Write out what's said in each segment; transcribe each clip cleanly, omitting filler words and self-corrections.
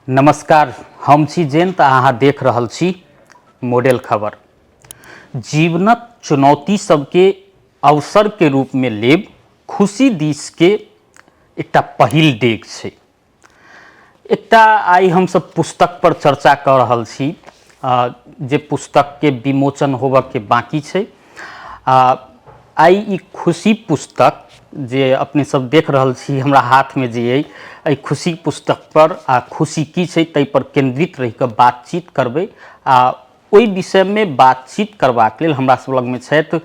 नमस्कार, हम छी जयंत, अहाँ देख रहल छी मॉडल खबर। जीवनक चुनौती सबके अवसर के रूप में लेब खुशी दिस के एकटा पहिल डेग छै। एकटा आइ हमसब पुस्तक पर चर्चा कऽ रहल छी, जे पुस्तक के विमोचन होबऽ के बाकी छै। आइ ई खुशी पुस्तक जे अपने सब देख रहल छी हमरा हाथमे जे अइ, एहि खुशी पुस्तक पर आ खुशी की छै ताहि पर केन्द्रित रहि कऽ बातचीत करबै। आ ओहि विषयमे बातचीत करबाक लेल हमरा सब लगमे छथि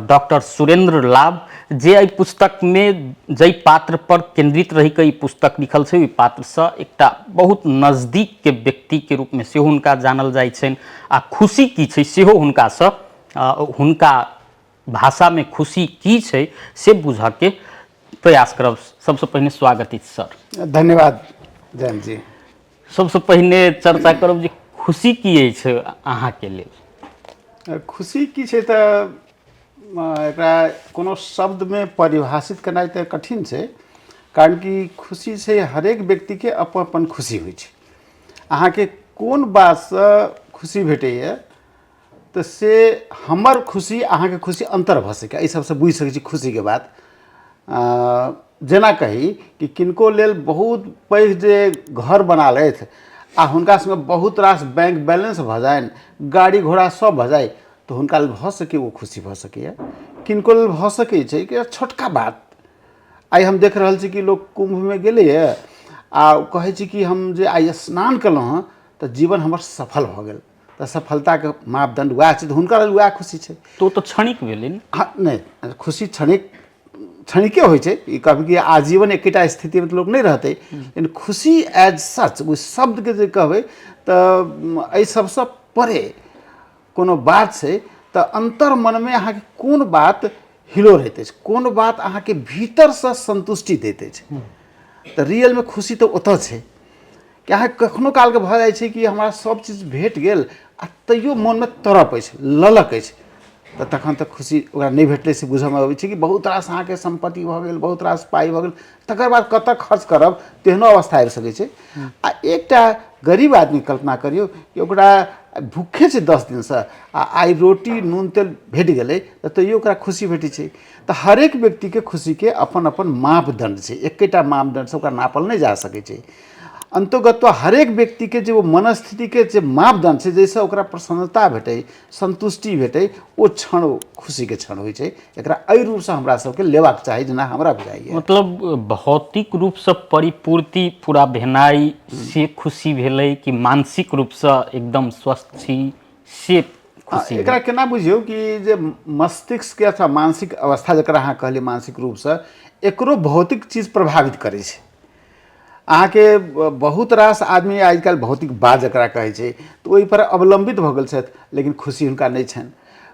डॉक्टर सुरेंद्र लाभ, जे एहि पुस्तकमे जाहि पात्र पर केन्द्रित रहि कऽ ई पुस्तक लिखल छै ओहि पात्रसँ एकटा बहुत नजदीकके व्यक्तिके रूपमे सेहो हुनका जानल जाइ छनि, आ खुशी की छै सेहो हुनकासँ हुनका भाषामे खुशी की छै से बुझऽके प्रयास करब। सबसँ पहिने स्वागत अछि सर। धन्यवाद जयंत जी। सबसँ पहिने चर्चा करब जे खुशी की अछि अहाँके लेल। खुशी की छै तऽ एकरा कोनो शब्दमे परिभाषित केनाइ तऽ कठिन छै, कारण कि खुशी छै हरेक व्यक्तिके अपन अपन खुशी होइ छै। अहाँके कोन बातसँ खुशी भेटैए तऽ से हमर खुशी अहाँके खुशी अन्तर भऽ सकैए, एहि सबसँ बुझि सकै छी खुशीके बात। जेना कही कि किनको लेल बहुत पैघ जे घर बना लेथि आ हुनका सङ्गे बहुत रास बैंक बैलेंस भऽ जानि, गाड़ी घोड़ा सब भऽ जाइ, तऽ हुनका लेल भऽ सकै ओ खुशी भऽ सकैए। किनको लेल भऽ सकै छै कि छोटका बात, आइ हम देख रहल छी कि लोक कुम्भमे गेलैए आ कहै छै कि हम जे आइ स्नान केलहुँ हँ तऽ जीवन हमर सफल भऽ गेल। तऽ सफलताके मापदण्ड वएह छै, तऽ हुनका लेल वएह खुशी छै। तऽ ओ तऽ क्षणिक भेलै ने। हँ, नहि, खुशी क्षणिके होइ छै। ई कहबै कि आजीवन एकेटा स्थितिमे तऽ लोक नहि रहतै, लेकिन खुशी एज सच ओहि शब्दके जे कहबै तऽ एहि सबसँ परे कोनो बात छै। तऽ अन्तर मनमे अहाँके कोन बात हिलो रहैत अछि, कोन बात अहाँके भीतरसँ सन्तुष्टि दैत अछि, तऽ रियलमे खुशी तऽ ओतऽ छै कि अहाँ कखनो कालके भऽ जाइ छै कि हमरा सब चीज भेट गेल आ तैयो मोनमे तड़प अछि, ललक अछि, तऽ तखन तऽ खुशी ओकरा नहि भेटलै से बुझऽमे अबै छै कि बहुत रास अहाँके सम्पत्ति भऽ गेल, बहुत रास पाइ भऽ गेल, तकर बाद कतऽ खर्च करब तेहनो अवस्था आबि सकै छै। आ एकटा गरीब आदमी कल्पना करियौ कि ओकरा भूखे छै 10 दिनसँ आ आइ रोटी नून तेल भेट गेलै तऽ तैयो ओकरा खुशी भेटै छै। तऽ हरेक व्यक्तिके खुशीके अपन अपन मापदण्ड छै, एकेटा मापदण्डसँ ओकरा नापल नहि जा सकै छै। अन्तोगत्वा हरेक व्यक्तिके जे ओ मनस्थितिके जे मापदण्ड छै जाहिसँ ओकरा प्रसन्नता भेटै, सन्तुष्टि भेटै, ओ क्षण ओ खुशीके क्षण होइ छै। एकरा एहि रूपसँ हमरा सबके लेबाक चाही जेना हमरा बुझाइए। मतलब भौतिक रूपसँ परिपूर्ति पूरा भेनाइ से खुशी भेलै कि मानसिक रूपसँ एकदम स्वस्थ छी से खुशी? एकरा केना बुझियौ कि जे मस्तिष्कके अथवा मानसिक अवस्था जकरा अहाँ कहलियै मानसिक रूपसँ, एकरो भौतिक चीज प्रभावित करै छै। अहाँके बहुत रास आदमी आजकल भौतिकवाद जकरा कहै छै तऽ ओहिपर अवलम्बित भऽ गेल छथि, लेकिन खुशी हुनका नहि छनि।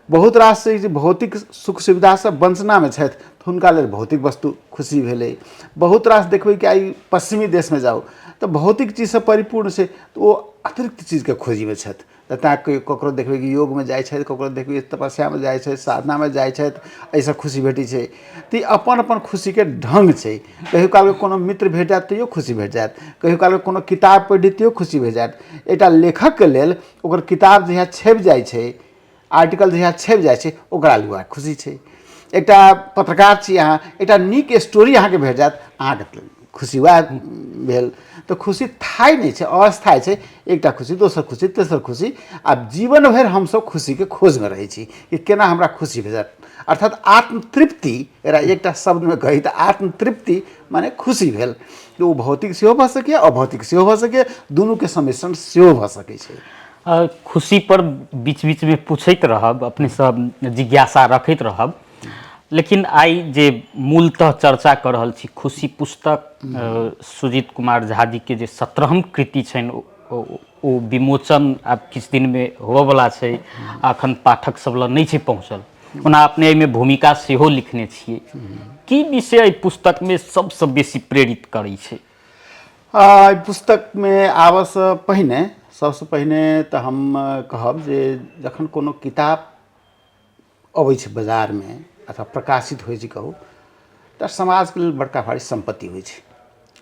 बहुत रास छै जे भौतिक सुख सुविधासँ वञ्चनामे छथि तऽ हुनका लेल भौतिक वस्तु खुशी भेलै। बहुत रास देखबै कि आइ पश्चिमी देशमे जाउ तऽ भौतिक चीजसँ परिपूर्ण छै तऽ ओ अतिरिक्त चीजके खोजीमे छथि। तऽ तैँ ककरो देखबै कि योगमे जाइ छथि, ककरो देखबै तपस्यामे जाइ छथि, साधनामे जाइ छथि, एहिसँ खुशी भेटै छै। तऽ ई अपन अपन खुशीके ढङ्ग छै। कहियो कालके कोनो मित्र भेट जायत तैयो खुशी भेट जायत, कहियो कालके कोनो किताब पढ़ि ली तैयो खुशी भेट जायत। एकटा लेखकके लेल ओकर किताब जहिया छपि जाइ छै, आर्टिकल जहिया छपि जाइ छै, ओकरा लेल वएह खुशी छै। एकटा पत्रकार छी अहाँ, एकटा नीक स्टोरी अहाँके भेट जायत, अहाँके खुशी वएह भेल। तऽ खुशी थाहि नहि छै, अस्थायी छै। एकटा खुशी, दोसर खुशी, तेसर खुशी, आ जीवन भरि हमसभ खुशीके खोजमे रहै छी कि केना हमरा खुशी भेटत। अर्थात आत्मतृप्ति, एकरा एकटा शब्दमे कही तऽ आत्मतृप्ति माने खुशी भेल। ओ भौतिक सेहो भऽ सकैए, अभौतिक सेहो भऽ सकैए, दुनूके सम्मिश्रण सेहो भऽ सकै छै। खुशी पर बीच बीचमे पूछैत रहब, अपने सब जिज्ञासा रखैत रहब, लेकिन आइ जे मूलतः चर्चा कऽ रहल छी खुशी पुस्तक, सुजीत कुमार झा जी के जे 17म कृति छनि ओ विमोचन आब किछु दिनमे होबयवला छै, अखन पाठक सब लग नहि छै पहुँचल। ओना अपने एहिमे भूमिका सेहो लिखने छियै, की विषय एहि पुस्तकमे सबसँ बेसी प्रेरित करै छै? एहि पुस्तकमे आबऽसँ पहिने सबसँ पहिने तऽ हम कहब जे जखन कोनो किताब अबै छै बाजारमे अथवा प्रकाशित होइ छै कहू, तऽ समाजके लेल बड़का भारी सम्पत्ति होइ छै,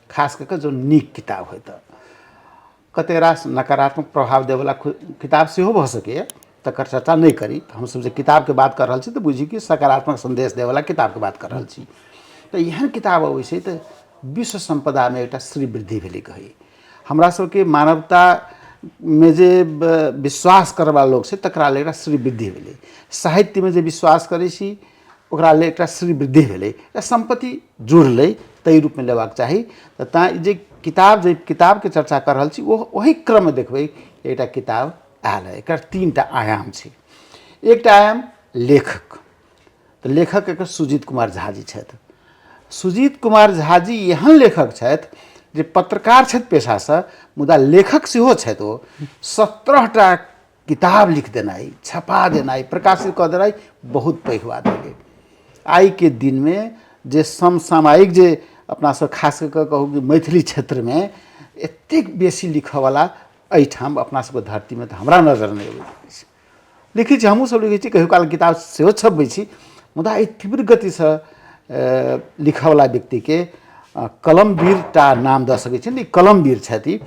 खास कऽ कऽ जँ नीक किताब होइ तऽ। कतेक रास नकारात्मक प्रभाव देबयवला किताब सेहो भऽ सकैए, तकर चर्चा नहि करी। हमसभ जे किताबके बात कऽ रहल छी तऽ बुझी कि सकारात्मक सन्देश देबयवला किताबके बात कऽ रहल छी। तऽ एहन किताब अबै छै तऽ विश्व सम्पदामे एकटा श्रीवृद्धि भेलै कहै। हमरा सबके मानवतामे जे विश्वास करयवला लोक छै तकरा लेल एकटा श्रीवृद्धि भेलै। साहित्यमे जे विश्वास करै छी ओकरा लेल एकटा श्रीवृद्धि भेलै, एकटा सम्पत्ति जुड़लै, ताहि रूपमे लेबाक चाही। तऽ तैँ जे किताब, जे किताबके चर्चा कऽ रहल छी ओ ओहि क्रममे देखबै एकटा किताब आयल है। एकर 3टा आयाम छै। एकटा आयाम लेखक, तऽ लेखक एकर सुजीत कुमार झा जी छथि। सुजीत कुमार झा जी एहन लेखक छथि जे पत्रकार छथि पेशासँ, मुदा लेखक सेहो छथि। ओ 17टा किताब लिख देनाइ, छपा देनाइ, प्रकाशित कऽ देनाइ बहुत पैघ बात भेलै। आइके दिनमे जे समसामयिक जे अपना सब खास कऽ कऽ कहू कि मैथिली क्षेत्रमे एतेक बेसी लिखऽवला एहिठाम अपना सबके धरतीमे तऽ हमरा नजर नहि अबैत अछि। लिखै छी, हमहूँ सब लिखै छी, कहियो काल किताब सेहो छपबै छी, मुदा एहि तीव्र गतिसँ लिखऽवला व्यक्तिके कलमवीर टा नाम दऽ सकै छियनि। ई कलमवीर छथि, ई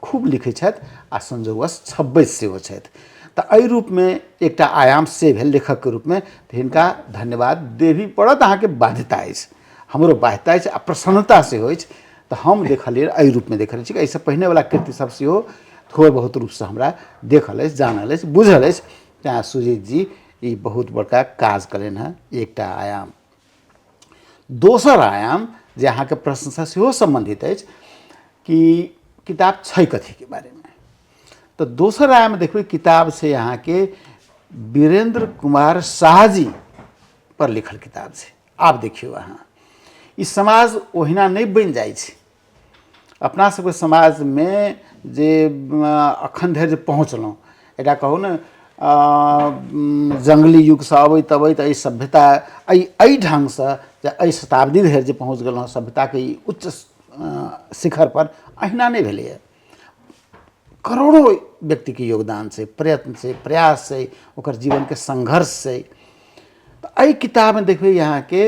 खूब लिखै छथि आ संजोगवश छपबैत सेहो छथि। तऽ एहि रूपमे एकटा आयाम से भेल लेखकके रूपमे, तऽ हिनका धन्यवाद देबही पड़त, अहाँके बाध्यता अछि, हमरो बाध्यता अछि आ प्रसन्नता सेहो अछि। तऽ हम देखलियै एहि रूपमे देखल छी कि एहिसँ पहिनेवला कृति सब सेहो थोड़ बहुत रूपसँ हमरा देखल अछि, जानल अछि, बुझल अछि। तैँ सुजीत जी ई बहुत बड़का काज कयलनि हँ, एकटा आयाम। दोसर आयाम जे अहाँके प्रश्नसँ सेहो सम्बन्धित अछि कि किताब छै कथीके बारेमे, तऽ दोसर आयाम देखबै किताब छै अहाँके वीरेंद्र कुमार शाह जी पर लिखल किताब छै। आब देखियौ अहाँ, ई समाज ओहिना नहि बनि जाइ छै। अपना सबके समाजमे जे अखन धरि जे पहुँचलहुँ, एकटा कहू ने जङ्गली युगसँ अबैत अबैत एहि सभ्यता एहि ढङ्गसँ जे एहि शताब्दी धरि जे पहुँच गेलहुँ सभ्यताके ई उच्च शिखरपर, अहिना नहि भेलैए। करोड़ो व्यक्तिके योगदान छै, प्रयत्न छै, प्रयास छै, ओकर जीवनके संघर्ष छै। तऽ एहि किताबमे देखबै अहाँके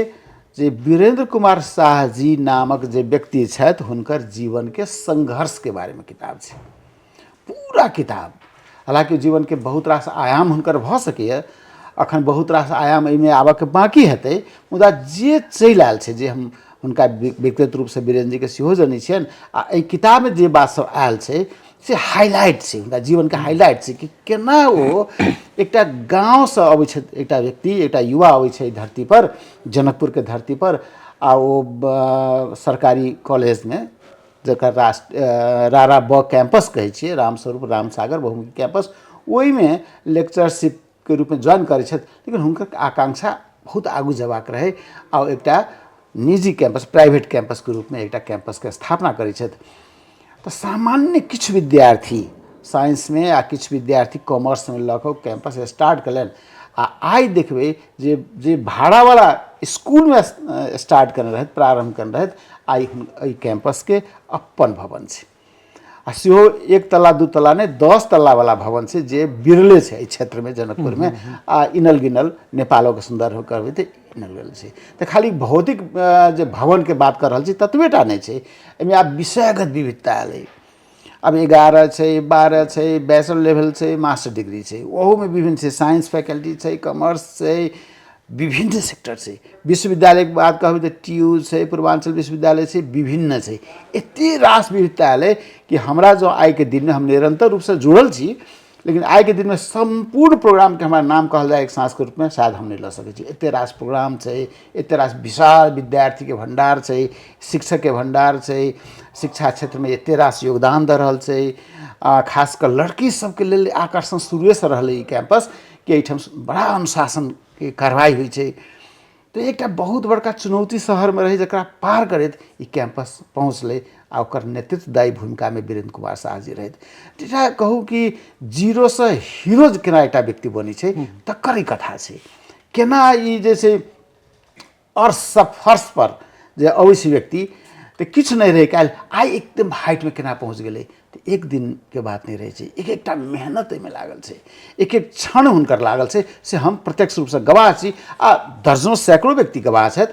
जे वीरेंद्र कुमार शाह जी नामक जे व्यक्ति छथि हुनकर जीवनके संघर्षके बारेमे किताब छै पूरा किताब। हालाँकि जीवनके बहुत रास आयाम हुनकर भऽ सकैए, अखन बहुत रास आयाम एहिमे आबऽके बाँकी हेतै, मुदा जे चलि आयल छै, जे हम हुनका व्यक्तिगत रूपसँ वीरेंद्र जीके सेहो जनै छियनि आ एहि किताबमे जे बात सब आयल छै से हाइलाइट छै, हुनका जीवनके हाइलाइट छै कि केना ओ एकटा गाँवसँ अबै छथि, एकटा व्यक्ति, एकटा युवा अबै छै एहि धरतीपर, जनकपुरके धरतीपर, आ ओ सरकारी कॉलेजमे जकर राष्ट्र रारा ब कैंपस कहै छियै, रामस्वरूप रामसागर बहुमुखी कैंपस, ओहिमे लेक्चरशिपके रूपमे ज्वाइन करै छथि। लेकिन हुनकर आकांक्षा बहुत आगू जेबाक रहै आ एकटा निजी कैंपस, प्राइवेट कैंपसके रूपमे एकटा कैंपसके स्थापना करै छथि। तऽ सामान्य किछु विद्यार्थी साइंसमे आ किछु विद्यार्थी कॉमर्समे लऽ कऽ कैंपस स्टार्ट कयलनि आ आइ देखबै जे जे भाड़ावला इसकुलमे स्टार्ट कयने रहथि, प्रारम्भ कयने रहथि, आइ एहि कैंपसके अपन भवन छै आ सेहो 1 तल्ला 2 तल्ला नहि, 10 तल्लावला भवन छै, जे बिरले छै एहि क्षेत्रमे जनकपुरमे आ इनल गिनल नेपालोके सन्दर्भ करबै तऽ इनल गिनल छै। तऽ खाली भौतिक जे भवनके बात कऽ रहल छी ततबे टा नहि छै, एहिमे आब विषयगत विविधता एलै। आब 11 छै, 12 छै, बैचलर लेवल छै, मास्टर डिग्री छै, ओहूमे विभिन्न छै, साइंस फैकल्टी छै, कॉमर्स छै, विभिन्न सेक्टर छै। विश्वविद्यालयके बात कहबै तऽ टी यू छै, पूर्वाञ्चल विश्वविद्यालय छै, विभिन्न छै। एते रास विविधता एलै कि हमरा जँ आइके दिनमे हम निरन्तर रूपसँ जुड़ल छी, लेकिन आइके दिनमे सम्पूर्ण प्रोग्रामके हमरा नाम कहल जाय एक साँझके रूपमे शायद हम नहि लऽ सकै छी। एते रास प्रोग्राम छै, एते रास विशाल विद्यार्थीके भण्डार छै, शिक्षकके भण्डार छै, शिक्षा क्षेत्रमे एते रास योगदान दऽ रहल छै। आ खास कऽ लड़की सबके लेल आकर्षण शुरुएसँ रहलै ई कैंपस कि एहिठाम बड़ा अनुशासनके कार्रवाइ होइ छै। तऽ एकटा बहुत बड़का चुनौती शहरमे रहै जकरा पार करैत ई कैंपस पहुँचलै आ ओकर नेतृत्वदायी भूमिकामे वीरेंद्र कुमार शाह जी रहथि। एकटा कहू कि जीरोसँ हीरो केना एकटा व्यक्ति बनै छै तकर ई कथा छै। केना ई जे छै अर्शसँ फर्श पर जे अबै छै व्यक्ति तऽ किछु नहि रहै काल्हि, आइ एकदम हाइटमे केना पहुँच गेलै, तऽ एक दिनके बात नहि रहै छै। एक एकटा मेहनत एहिमे लागल छै, एक एक क्षण हुनकर लागल छै, से हम प्रत्यक्ष रूपसँ गवाह छी आ दर्जनों सैकड़ों व्यक्ति गवाह छथि।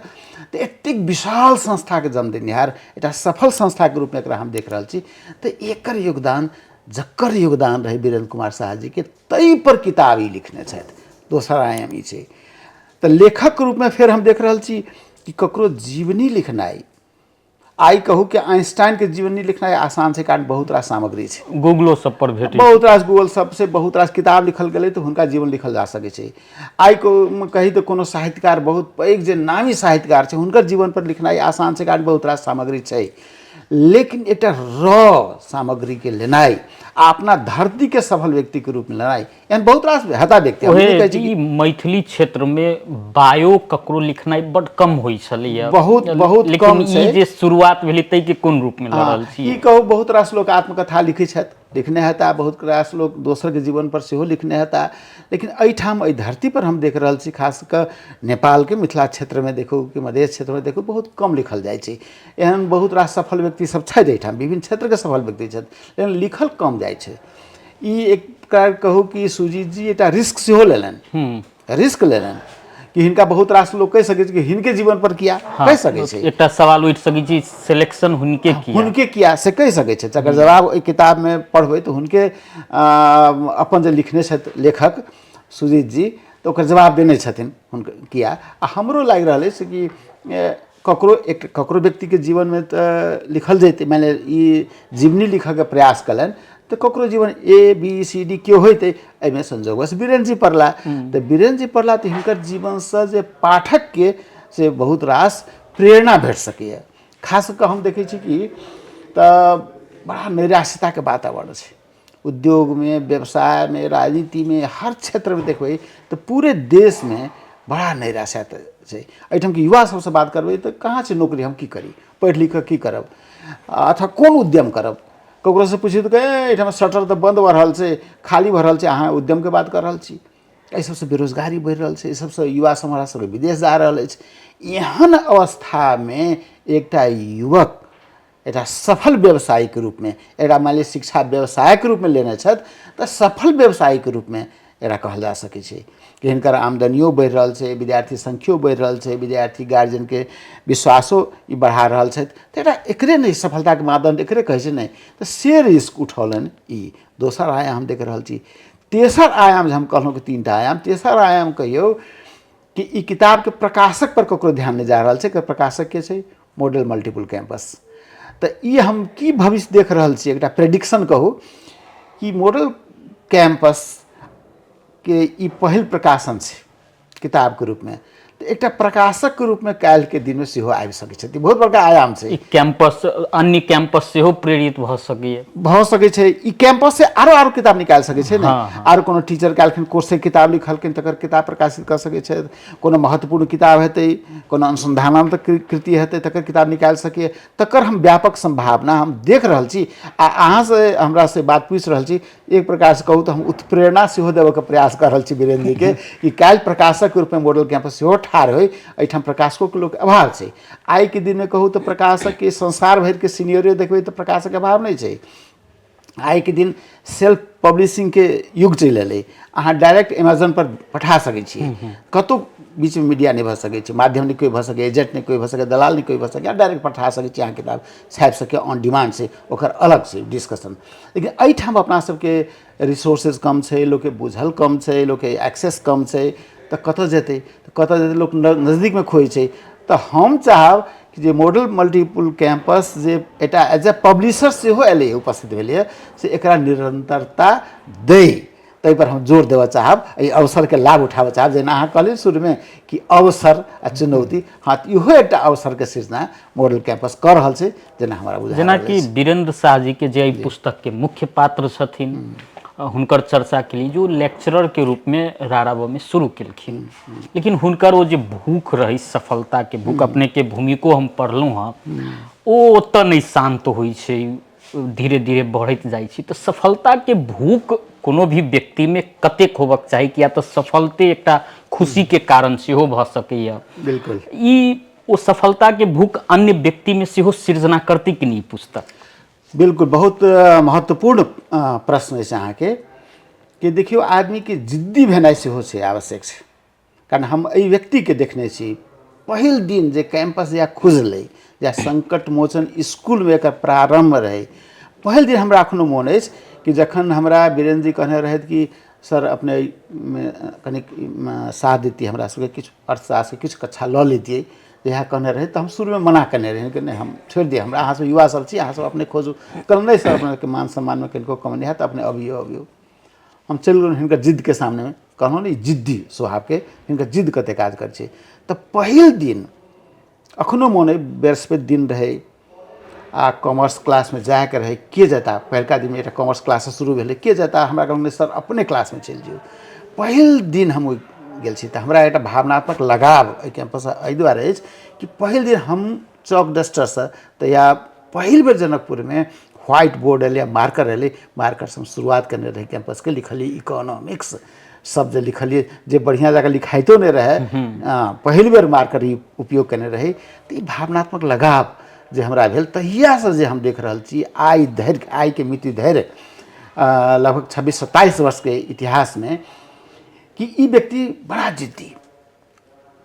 तऽ एतेक विशाल संस्थाके जन्म देनिहार एकटा सफल संस्थाके रूपमे एकरा हम देख रहल छी, तऽ एकर योगदान जकर योगदान रहै वीरेन्द्र कुमार साह जीके, ताहिपर किताब ई लिखने छथि। दोसर आयाम ई छै। तऽ लेखकके रूपमे फेर हम देख रहल छी कि ककरो जीवनी लिखनाइ, आइ कहू कि आइंस्टाइनके जीवनी लिखनाइ आसान छै, कारण बहुत रास सामग्री छै, गूगलो सब पर भेटै, बहुत रास गूगल सबसे बहुत रास किताब लिखल गेलै, तऽ हुनका जीवन लिखल जा सकै छै। आइ कही तऽ कोनो साहित्यकार, बहुत पैघ जे नामी साहित्यकार छै, हुनकर जीवन पर लिखनाइ आसान छै, कारण बहुत रास सामग्री छै। लेकिन एकटा रॉ सामग्रीके लेनाइ आ अपना धरतीके सफल व्यक्तिके रूपमे लेनाइ, एहन बहुत रास हेता व्यक्ति। हम नहि कहै छी ई मैथिली क्षेत्रमे बायो ककरो लिखनाइ बड कम होइ छलैया, बहुत बहुत लेकिन कम ई छै। जे शुरुआत भेलै ताहिके कोन रूपमे लऽ रहल छी? ई कहू, बहुत रास लोक आत्मकथा लिखै छथि, लिखने हेता, बहुत रास लोक दोसरके जीवन पर सेहो लिखने हेता, लेकिन एहिठाम एहि धरती पर हम देख रहल छी, खास कऽ नेपालके मिथिला क्षेत्रमे देखू कि मधेश क्षेत्रमे देखू, बहुत कम लिखल जाइ छै। एहन बहुत रास सफल व्यक्ति सब छथि एहिठाम, विभिन्न क्षेत्रके सफल व्यक्ति छथि, लेकिन लिखल कम जाइ छै। ई एक प्रकार कहू कि सुजीत जी एकटा रिस्क सेहो लेलनि, रिस्क लेलनि कि हिनका बहुत रास लोक कहि सकै छै कि हिनके जीवन पर किया, कहि सकै छै। एकटा सवाल उठि सकै छै, सिलेक्शन हुनके किया, हुनके किया से कहि सकै छै। तकर जवाब ओहि किताबमे पढ़बै तऽ हुनके अपन जे लिखने छथि लेखक सुजीत जी, तऽ ओकर जवाब देने छथिन हुनकर किया। आ हमरो लागि रहल अछि कि ककरो एक ककरो व्यक्तिके जीवनमे तऽ लिखल जैतै, मानि लिअ ई जीवनी लिखऽके प्रयास कयलनि तऽ ककरो जीवन ए बी सी डी केओ होइतै, एहिमे संजोगवश वीरेन्द्र जी पड़ला, तऽ वीरेन्द्र जी पड़ला तऽ हिनकर जीवनसँ जे पाठकके से बहुत रास प्रेरणा भेट सकैए। खास कऽ हम देखै छी कि तऽ बड़ा नैराश्यताके वातावरण छै उद्योगमे, व्यवसायमे, राजनीतिमे, हर क्षेत्रमे देखबै तऽ पूरे देशमे बड़ा नैराश्यता छै। एहिठामके युवा सबसँ बात करबै तऽ कहाँ छै नौकरी, हम की करी, पढ़ि लिख कऽ की करब अथवा कोन उद्यम करब। ककरोसँ पुछियौ तऽ कहै एहिठाम शटर तऽ बन्द भऽ रहल छै, खाली भऽ रहल छै, अहाँ उद्यमके बात कऽ रहल छी। एहि सबसँ बेरोजगारी बढ़ि रहल छै, एहि सबसँ युवा सब हमरा सबके विदेश जा रहल अछि। एहन अवस्थामे एकटा युवक एकटा सफल व्यवसायीके रूपमे, एकरा मानि लिअ शिक्षा व्यवसायके रूपमे लेने छथि, तऽ सफल व्यवसायीके रूपमे एकरा कहल जा सकै छै कि हिनकर आमदनियो बढ़ि रहल छै, विद्यार्थी संख्यो बढ़ि रहल छै, विद्यार्थी गार्जियनके विश्वासो ई बढ़ा रहल छथि। तऽ एकरा एकरे नहि सफलताके मापदण्ड एकरे कहै छै नहि, तऽ से रिस्क उठौलनि। ई दोसर आयाम हम देख रहल छी। तेसर आयाम जे हम कहलहुँ कि तीन टा आयाम, तेसर आयाम कहियौ कि ई किताबके प्रकाशक पर ककरो ध्यान नहि जा रहल छै। एकर प्रकाशक के छै? Model multiple campus. तऽ ई हम की भविष्य देख रहल छी, एकटा प्रेडिक्शन कहू कि मॉडल कैंपस के ई पहिल प्रकाशन छै किताबके रूपमे, तऽ एकटा प्रकाशकके रूपमे काल्हिके दिनमे सेहो आबि सकै छथि। बहुत बड़का आयाम छै ई कैंपस, अन्य कैंपस सेहो प्रेरित भऽ सकैए, भऽ सकै छै। ई कैंपस से आरो आरो किताब निकालि सकै छै ने। आरो कोनो टीचर काल्हिखिन कोर्सके किताब लिखलखिन, तकर किताब प्रकाशित कऽ सकै छथि। कोनो महत्वपूर्ण किताब हेतै, कोनो अनुसन्धानात्मक कृति हेतै, तकर किताब निकालि सकैए। तकर हम व्यापक सम्भावना हम देख रहल छी। आ अहाँसँ हमरासँ बात पूछि रहल छी, एक प्रकारसँ कहू तऽ हम उत्प्रेरणा सेहो देबऽके प्रयास कऽ रहल छी वीरेन्द्र जीके कि काल्हि प्रकाशकके रूपमे मॉडल कैंपस सेहो ठाढ़ होइ। एहिठाम प्रकाशकोके लोक अभाव छै आइके दिनमे। कहू तऽ प्रकाशकके संसार भरिके सीनियरे देखबै तऽ प्रकाशकके अभाव नहि छै। आइके दिन सेल्फ पब्लिशिंगके युग चलि एलै, अहाँ डायरेक्ट एमेजोनपर पठा सकै छियै, कतहु बीचमे मीडिया नहि भऽ सकै छै, माध्यम नहि कोइ भऽ सकैए, एजेंट नहि कोइ भऽ सकैए, दलाल नहि कोइ भऽ सकैए, डायरेक्ट पठा सकै छी अहाँ, किताब छापि सकैए ऑन डिमांड छै, ओकर अलग छै डिस्कशन। लेकिन एहिठाम अपना सबके रिसोर्सेज कम छै, लोकके बुझल कम छै, लोकके एक्सेस कम छै, तऽ कतऽ जेतै, तऽ कतऽ जेतै, लोक नजदीकमे खोजै छै। तऽ हम चाहब कि जे मॉडल मल्टीपल कैंपस जे एकटा एज ए पब्लिशर सेहो एलैए, उपस्थित भेलैए, से एकरा निरन्तरता दै, ताहिपर हम जोर देबऽ चाहब, एहि अवसरके लाभ उठाबऽ चाहब। जेना अहाँ कहलियै शुरूमे कि अवसर आ चुनौती, हँ, तऽ इहो एकटा अवसरके सृजना मॉडल कैंपस कऽ रहल छै, जेना हमरा बुझा जेनाकि वीरेंद्र शाह जी के जे एहि पुस्तक के मुख्य पात्र छथिन, हुनकर चर्चा के लिए जो लेक्चरर के रूप में राराबो में शुरू केलखिन, लेकिन हुनकर ओ जे भूख रही, सफलता के भूख, अपने के भूमिको हम पढ़लहुँ हँ, ओ ओतऽ नहि शान्त होइ छै, धीरे धीरे बढ़ैत जाइ छै। तऽ सफलता के भूख कोनो भी व्यक्ति में कतेक होबक चाही, किया तऽ सफलते एकटा खुशी के कारण सेहो भऽ सकैए। बिल्कुल। ई ओ सफलता के भूख अन्य व्यक्ति में सेहो सृजना करती कि नहीं पुस्तक? बिल्कुल, बहुत महत्वपूर्ण प्रश्न अछि अहाँके कि देखियौ आदमीके जिद्दी भेनाइ सेहो छै, आवश्यक छै। कारण हम एहि व्यक्तिके देखने छी, पहिल दिन जे कैंपस या खुजलै या संकट मोचन स्कूलमे एकर प्रारम्भ रहै, पहिल दिन हमरा एखनो मोन अछि कि जखन हमरा वीरेन्द्र जी कहने रहथि कि सर अपने कनिक साथ दैतियै हमरा सबके, किछु अर्थशास्त्रके किछु कक्षा लऽ लैतियै, इएह कहने रहै, तऽ हम शुरूमे मना केने रहियै कि नहि हम छोड़ि दिअ, हमरा अहाँसब युवा सब छी, अहाँसब अपने खोजू। कहलहुँ नहि सर, अपनेके मान सम्मानमे कनिको कमी नहि हैत, अपने अबियौ अबियौ। हम चलि गेलहुँ हिनकर जिद्दके सामनेमे, कहलहुँ ने जिद्दी स्वभावके, हिनकर जिद्द कतेक काज करै छै। तऽ पहिल दिन अखनो मोन अइ, बृहस्पति दिन रहै आ कॉमर्स क्लासमे जाइके रहै, के जेता? पहिलका दिनमे एकटा कॉमर्स क्लास शुरू भेलै, के जेता? हमरा कहलक नहि सर अपने क्लासमे चलि जियौ। पहिल दिन हम ओहि गेल छी तऽ हमरा एकटा भावनात्मक लगाव एहि कैंपससँ एहि दुआरे अछि कि पहिल दिन हम चौक डस्टरसँ तहिया पहिल बेर जनकपुरमे व्हाइट बोर्ड एलै, मार्कर एलै, मार्करसँ हम शुरुआत केने रही कैंपसके, लिखलियै इकोनॉमिक्स शब्द लिखलियै जे बढ़िआँ जकाँ लिखाइतो नहि रहै, पहिल बेर मार्कर ई उपयोग केने रही। तऽ ई भावनात्मक लगाव जे हमरा भेल तहियासँ जे हम देख रहल छी आइ धरि, आइके मिति धरि लगभग 26-27 वर्षके इतिहासमे कि ई व्यक्ति बड़ा जिद्दी,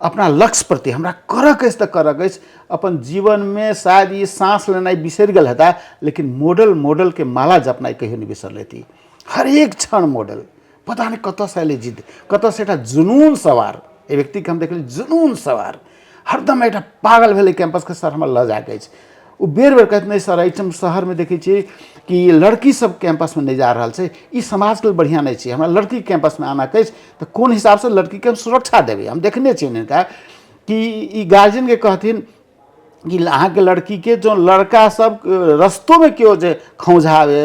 अपना लक्ष्य प्रति हमरा करक अछि तऽ करक अछि। अपन जीवनमे शायद ई साँस लेनाइ बिसरि गेल हेता, लेकिन मॉडल मॉडलके माला जपनाइ कहियो नहि बिसरलथि। हरेक क्षण मॉडल, पता नहि कतऽसँ एलै जिद्द, कतऽसँ एकटा जुनून सवार एहि व्यक्तिके हम देखलियै, जुनून सवार हरदम एकटा पागल भेलै कैंपसके, सर हमरा लऽ जाइके अछि। ओ बेर बेर कहैत नहि सर, एहिठाम शहरमे देखै छियै कि लड़की सब कैंपसमे नहि जा रहल छै, ई समाजके लेल बढ़िआँ नहि छै, हमरा लड़की कैंपसमे आनऽके अछि, तऽ कोन हिसाबसँ लड़कीके हम सुरक्षा देबै? हम देखने छियनि हिनका कि ई गार्जियनके कहथिन कि अहाँके लड़कीके जँ लड़का सब रस्तोमे केओ जे खौंझाबै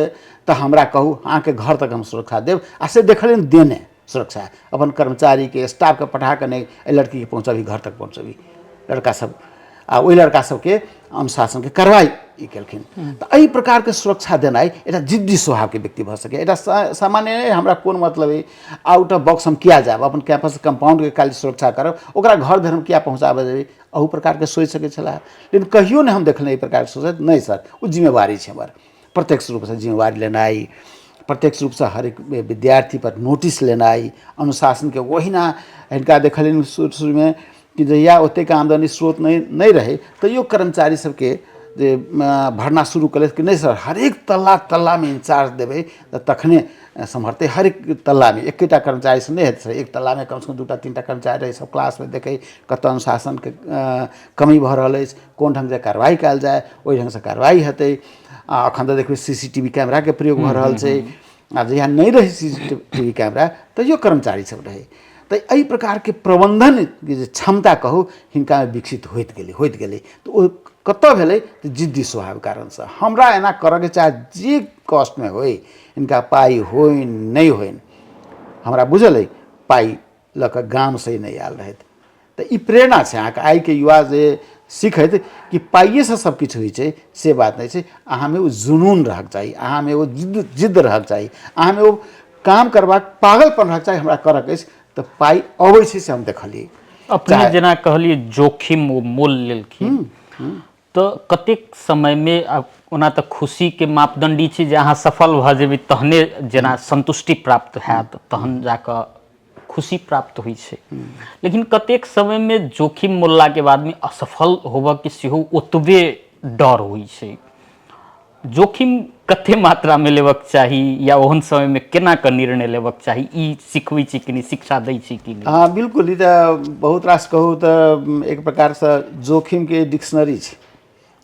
तऽ हमरा कहू, अहाँके घर तक हम सुरक्षा देब। आ से देखलियनि देने सुरक्षा, अपन कर्मचारीके स्टाफके पठा कऽ नहि एहि लड़कीके पहुँचबी, घर तक पहुँचबी लड़का सब, आ ओहि लड़का सबके अनुशासनके कार्रवाई ई केलखिन। तऽ एहि प्रकारके सुरक्षा देनाइ एकटा जिद्दी स्वभावके व्यक्ति भऽ सकैए। एकटा सामान्य नहि, हमरा कोन मतलब अइ, आउट ऑफ बॉक्स हम किया जायब, अपन कैंपस कम्पाउंडके खाली सुरक्षा करब, ओकरा घर धरि हम किया पहुँचाबऽ देबै, अहू प्रकारके सोचि सकै छलाह। लेकिन कहियो नहि हम देखलियै एहि प्रकारके सोचैत, नहि सर ओ जिम्मेवारी छै हमर, प्रत्यक्ष रूपसँ जिम्मेवारी लेनाइ, प्रत्यक्ष रूपसँ हरेक विद्यार्थीपर नोटिस लेनाइ, अनुशासनके। ओहिना हिनका देखलियनि शुरू शुरूमे कि जहिया ओतेक आमदनी स्रोत नहि नहि रहै, तैयो कर्मचारी सबके जे भरना शुरू केलथि कि नहि सर हरेक तल्ला तल्लामे इंचार्ज देबै तऽ तखने सम्हरतै, हरेक तल्लामे एकेटा कर्मचारीसँ नहि हेतै सर, एक तल्लामे कमसँ कम 2टा 3टा कर्मचारी रहै, सब क्लासमे देखै कतऽ अनुशासनके कमी भऽ रहल अछि, कोन ढङ्गसँ कार्रवाइ कयल जाय, ओहि ढङ्गसँ कार्रवाइ हेतै। आ एखन तऽ देखबै CCTV कैमराके प्रयोग भऽ रहल छै, आ जहिया नहि रहै CCTV camera तैयो कर्मचारी सब रहै। तऽ एहि प्रकारके प्रबन्धनके जे क्षमता कहू हिनकामे विकसित होइत गेलै होइत गेलै। तऽ ओ कतऽ भेलै तऽ जिद्दी स्वभाव कारणसँ, हमरा एना करऽके चाहे जे कॉस्टमे होइ, हिनका पाइ होइन नहि होइन, हमरा बुझल अइ पाइ लऽ कऽ गामसँ नहि आयल रहथि। तऽ ई प्रेरणा छै अहाँके आइके युवा जे सीखैत कि पाइएसँ सब किछु होइ छै से बात नहि छै, अहाँमे ओ जुनून रहक चाही, अहाँमे ओ जिद्द जिद्द रहक चाही, अहाँमे ओ काम करबाक पागलपन रहक चाही, हमरा करक अछि तऽ पाइ अबै छै से हम देखलियै। अपने जेना कहलियै जोखिम ओ मोल लेलखिन, तऽ कतेक समयमे, ओना तऽ खुशीके मापदंड ई छै जे अहाँ सफल भऽ जेबै तहने जेना संतुष्टि प्राप्त हैत, तहन जाकऽ खुशी प्राप्त होइ छै, लेकिन कतेक समयमे जोखिम मोललाके बादमे असफल होबऽके सेहो ओतबे डर होइ छै। जोखिम कते मात्रामे लेबक चाही या ओहन समयमे केना कऽ निर्णय लेबक चाही, ई सिखबै छी कि नहि, शिक्षा दै छी कि नहि? हँ बिल्कुल, ई तऽ बहुत रास कहू तऽ एक प्रकारसँ जोखिमके डिक्शनरी छै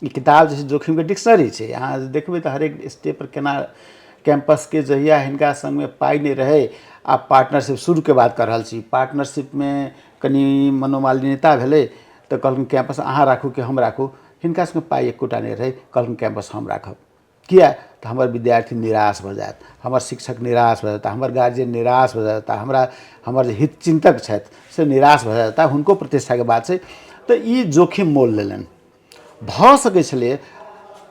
ई किताब, जे छै जोखिमके डिक्शनरी छै। अहाँ देखबै तऽ हरेक स्टेप पर केना कैंपसके जहिया हिनका संगमे पाइ नहि रहै, आ पार्टनरशिप शुरूके बात कऽ रहल छी, पार्टनरशिपमे कनि मनोमालिन्यता भेलै तऽ कहलखिन कैंपस अहाँ राखू कि हम राखू, हिनका सबके पाइ एकोटा नहि रहै, कहलखिन कैंपस हम राखब, किया तऽ हमर विद्यार्थी निराश भऽ जायत, हमर शिक्षक निराश भऽ जेता, हमर गार्जियन निराश भऽ जेता, हमरा हमर जे हितचिन्तक छथि से निराश भऽ जेता, हुनको प्रतिष्ठाके बात छै। तऽ ई जोखिम मोल लेलनि। भऽ सकै छलै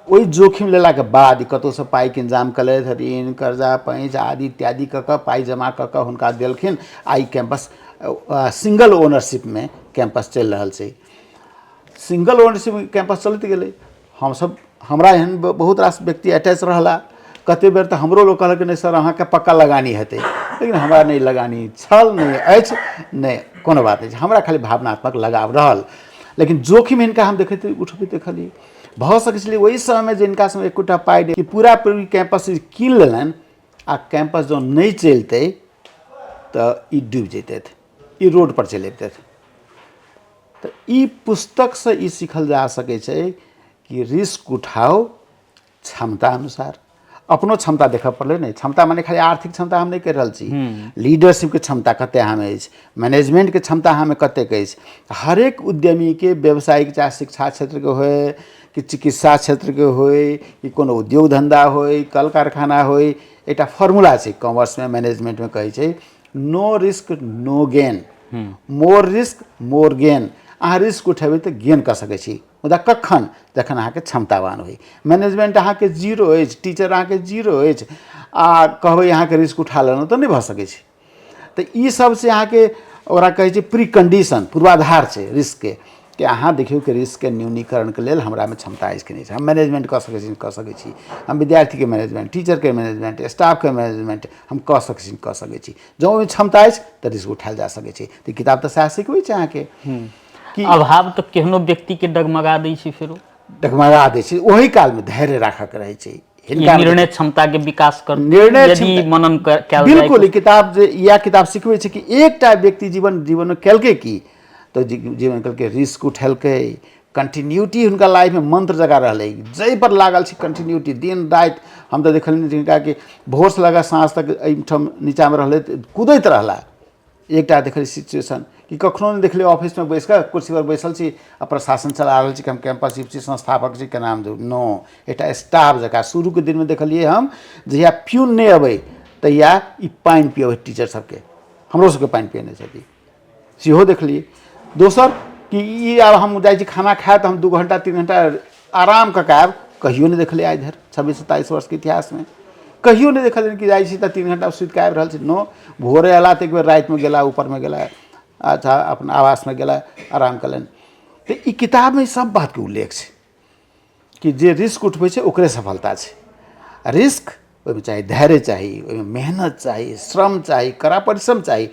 ओहि जोखिम लेलाके बाद कतहुसँ पाइके इन्तजाम केलथि, ऋण कर्जा पैँच आदि इत्यादि कऽ कऽ पाइ जमा कऽ कऽ हुनका देलखिन, आ ई कैम्पस सिंगल ओनरशिपमे कैम्पस चलि रहल छै। सिंगल ओनरशिप कैम्पस चलैत गेलै, हमसब हमरा एहन बहुत रास व्यक्ति अटैच रहला, कते बेर तऽ हमरो लोक कहलक नहि सर अहाँके पक्का लगानी हेतै, लेकिन हमरा नहि लगानी छल, नहि अछि, नहि कोनो बात नहि छै, हमरा खाली भावनात्मक लगाव रहल। लेकिन जोखिम हिनका हम देखैत उठबैत देखलियै, भऽ सकै छलै ओहि समयमे जे हिनका सङ्ग एकोटा पाइ नहि कि पूरा पूरी कैम्पस कीन लेलनि आ कैंपस जँ नहि चलितै तऽ ई डूबि जैतथि, ई रोडपर चलि अबितथि। तऽ ई पुस्तकसँ ई सीखल जा सकै छै कि रिस्क उठाउ क्षमता अनुसार। अपनो क्षमता देखऽ पड़लै ने, क्षमता माने खाली आर्थिक क्षमता हम नहि कहि रहल छी, लीडरशिपके क्षमता कते अहाँमे अछि, मैनेजमेंटके क्षमता अहाँमे कतेक अछि। हरेक उद्यमीके व्यवसायिक, चाहे शिक्षा क्षेत्रके होय कि चिकित्सा क्षेत्रके होय कि कोनो उद्योग धन्धा होय, कल कारखाना होय, एकटा फॉर्मूला छै कॉमर्समे, मैनेजमेंटमे कहै छै no risk no gain, more risk more gain. अहाँ रिस्क उठेबै तऽ गेन कऽ सकै छी, मुदा कखन? जखन अहाँके क्षमतावान होइ। मैनेजमेंट अहाँके जीरो अछि, टीचर अहाँके जीरो अछि आ कहबै अहाँके रिस्क उठा लेलहुँ तऽ नहि भऽ सकै छै। तऽ ई सबसँ अहाँके ओकरा कहै छै प्री कंडीशन, पूर्वाधार छै रिस्कके, कि अहाँ देखियौ कि रिस्कके न्यूनीकरणके लेल हमरामे क्षमता अछि कि नहि छै, हम मैनेजमेंट कऽ सकै छी कऽ सकै छी, हम विद्यार्थीके मैनेजमेंट, टीचरके मैनेजमेंट, स्टाफके मैनेजमेंट हम कऽ सकै छी कऽ सकै छी। जँ ओहिमे क्षमता अछि तऽ रिस्क उठायल जा सकै छै। तऽ किताब तऽ सएह सिखबै छै अहाँके कि अभाव तऽ केहनो व्यक्तिके डगमगा दै छै, फेरो डगमगा दै छै। ओहि कालमे धैर्य राखऽके रहै छै। हिनका निर्णय क्षमता के विकास कर निर्णय यदि मनन कयल बिल्कुल। ई किताब जे इएह किताब सिखबै छै कि एकटा व्यक्ति जीवन जीवनमे केलकै की, तऽ जीवन केलकै रिस्क उठेलकै, कंटिन्यूटी हुनका लाइफमे मंत्र जकाँ रहलै, जाहि पर लागल छै कंटिन्यूटी दिन राति। हम तऽ देखलियनि जिनका कि भोरसँ लगा साँझ तक एहिठाम नीचाँमे रहलै, कूदैत रहला। एकटा देखलियै सिचुएशन कि कखनो नहि देखलियै, ऑफिसमे बैस कऽ कुर्सीपर बैसल छी आ प्रशासन चला रहल छी कि हम कैंपस चीफ छी, संस्थापक छी, केना हम नो एकटा स्टाफ जकाँ। शुरूके दिनमे देखलियै हम, जहिया प्यून नहि अबै तहिया ई पानि पियबै टीचर सबके, हमरो सबके पानि पियने छथि, सेहो देखलियै। दोसर कि ई आब हम जाइ छी खाना खाए तऽ हम 2 घंटा 3 घंटा आराम कऽ कऽ आयब, कहियो नहि देखलियै आइ धरि 26-27 वर्षके इतिहासमे कहियो नहि देखलियै कि जाइ छी तऽ 3 घंटा सुति कऽ आबि रहल छी। नो, भोरे अयला तऽ एक बेर रातिमे गेला, ऊपरमे गेला, अच्छा अपना आवासमे गेला, आराम कयलनि। तऽ ई किताबमे सब बातके उल्लेख छै कि जे रिस्क उठबै छै ओकरे सफलता छै। रिस्क ओहिमे चाही धैर्य चाही, ओहिमे मेहनत चाही, श्रम चाही, कड़ा परिश्रम चाही।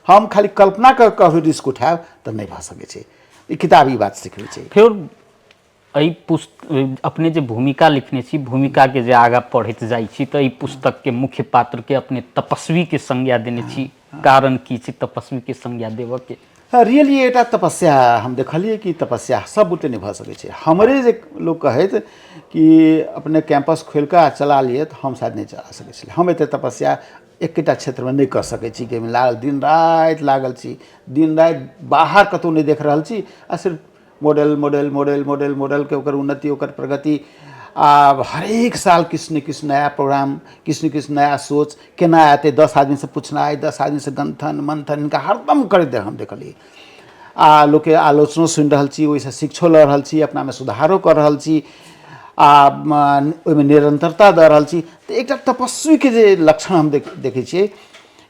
हम खाली कल्पना कऽ कऽ रिस्क उठायब तऽ नहि भऽ सकै छै। ई किताब ई बात सिखबै छै। फेर एहि अपने जे भूमिका लिखने छी, भूमिकाके जे आगाँ पढ़ैत जाइ छी तऽ एहि पुस्तकके मुख्य पात्रके अपने तपस्वीके संज्ञा देने छी, कारण की छै तपस्वीके संज्ञा देबऽके? रियली एकटा तपस्या हम देखलियै कि तपस्या सब बुते नहि भऽ सकै छै। हमरे जे लोक कहैत कि अपने कैंपस खोलि कऽ आ चला लिअ, तऽ हम शायद नहि चला सकै छलियै। हम एते तपस्या एकेटा क्षेत्रमे नहि कऽ सकै छी कि एहिमे लागल दिन राति लागल छी, दिन राति बाहर कतहु नहि देख रहल छी आ सिर्फ मॉडल मॉडल मॉडल मॉडल मॉडलके ओकर उन्नति, ओकर प्रगति, आ हरेक साल किछु ने किछु नया प्रोग्राम, किछु ने किछु नया सोच केना एतै, 10 आदमीसँ पूछनाइ, 10 आदमीसँ गन्थन मन्थन, हिनका हरदम करैत हम देखलियै। आ लोकके आलोचनो सुनि रहल छी, ओहिसँ शिक्षो लऽ रहल छी, अपनामे सुधारो कऽ रहल छी आ ओहिमे निरन्तरता दऽ रहल छी। तऽ एकटा तपस्वीके जे लक्षण हम देखै छियै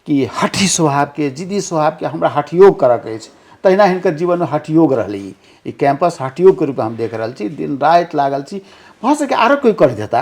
कि हठी स्वभावके, जिद्दी स्वभावके हमरा हठयोग करऽके अछि, तहिना हिनकर जीवनमे हठयोग रहलै। ई कैंपस हठयोगके रूपमे हम देख रहल छी, दिन राति लागल छी। भऽ सकै आरो कोइ करैत हेता,